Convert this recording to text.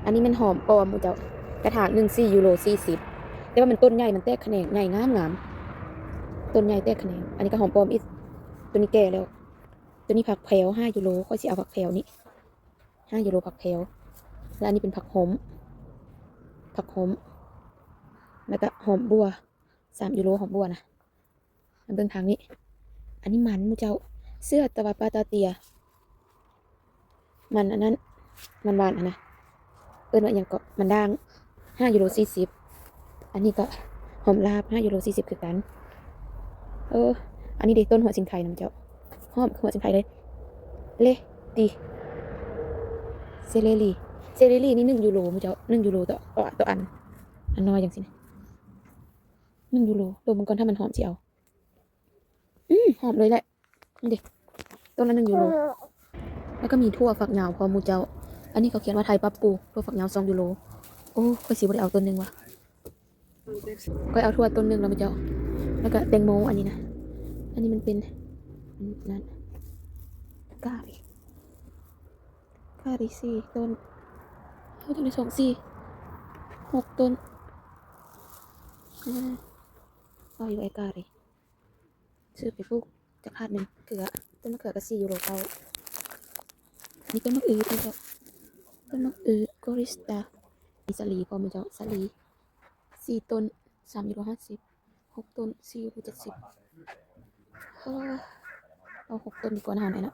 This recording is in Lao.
ອັນນີ້ແມ່ນຫອມປ້ອມໝູ່ເຈົ້າ ກະຖາງໜຶ່ງສີ່ຢູໂຣສີ່ສິບ ແຕ່ວ່າມັນຕົ້ນໃຫຍ່ ມັນແຕກຂະແໜງໃຫຍ່ງາມໆ ຕົ້ນໃຫຍ່ແຕກຂະແໜງ. ອັນນີ້ກໍຫອມປ້ອມອີກ ຕົວນີ້ແກ່ແລ້ວ ຕົວນີ້ຜັກແພ້ວຫ້າຢູໂຣ ຂ້ອຍຊິເອົາຜັກແພ້ວນີ້ ຫ້າຢູໂຣຜັກແພ້ວ. ແລ້ວອັນນີ້ເປັນຜັກຫົມ ຜັກຫົມ ແລ້ວກະຫອມບົ່ວສາມຢູໂຣ ຫອມບົ່ວນະ. ມາເບິ່ງທາງນີ້ ອັນນີ້ມັນໝູ່ເຈົ້າ ເຊື້ອຕະວາປາຕາເຕຍ ມັນອັນນັ້ນ ມັນຫວານຫັ້ນນະ ເອີ້ນວ່າຫຍັງເກາະ ມັນດ້າງ ຫ້າຢູໂຣສີ່ສິບ. ອັນນີ້ກໍຫອມລາບ ຫ້າຢູໂຣສີ່ສິບຄືກັນ. ເອີ ອັນນີ້ເດ ຕົ້ນຫົວຊິງໄຄນະເຈົ້າ ຫອມຄືຫົວຊິງໄຄເລີຍ ເລດີ ເຊເລລີ ເຊເລລີນີ້ໜຶ່ງຢູໂຣໝູ່ເຈົ້າ ໜຶ່ງຢູໂຣຕໍ່ ຕໍ່ ຕໍ່ອັນ ອັນນ້ອຍຈັ່ງຊີ້ນະ ໜຶ່ງຢູໂຣ. ດົມເບິ່ງກ່ອນ ຖ້າມັນຫອມຊິເອົາ. ອືມ ຫອມເລີຍແຫຼະ ນີ້ເດ ຕົ້ນລະໜຶ່ງຢູໂຣ. ແລ້ວກໍມີຖົ່ວຝັກຍາວພ້ອມໝູ່ເຈົ້າ ອັນນີ້ເຂົາຂຽນວ່າໄທປັບປູ ຖົ່ວຝັກຍາວສອງຢູໂຣ. ໂອ້ ຂ້ອຍຊິບໍ່ໄດ້ເອົາຕົ້ນໜຶ່ງຫວາ ຂ້ອຍເອົາຖົ່ວຕົ້ນໜຶ່ງແລ້ວໝູ່ເຈົ້າ. ແລ້ວກໍແຕງໂມ ອັນນີ້ນະ ອັນນີ້ມັນເປັນ ອັນນັ້ນ ກາລິ ກາລິສີ່ຕົ້ນ ເຮົາຈັ່ງໄດ້ສອງ ສີ່ ຫົກຕົ້ນ. ອາ ເອົາຢູ່ ໄອ້ກາລິ ຊື້ໄປປູກຈັກຖາດໜຶ່ງ. ເກືອ ຕົ້ນມະເຂືອກໍສີ່ຢູໂຣເກົ້າ. ມີຕົ້ນໝາກອຶອີກ ຕົ້ນໝາກອຶ ໂກລິສຕາ ມີສາລີພ້ອມເຈົ້າ ສາລີ ສີ່ຕົ້ນ ສາມຢູໂຣຫ້າສິບ ຫົກຕົ້ນ ສີ່ຢູໂຣເຈັດສິບ. ເອີ ເອົາຫົກຕົ້ນດີກວ່ານະ ເຮົານີ້ນະ.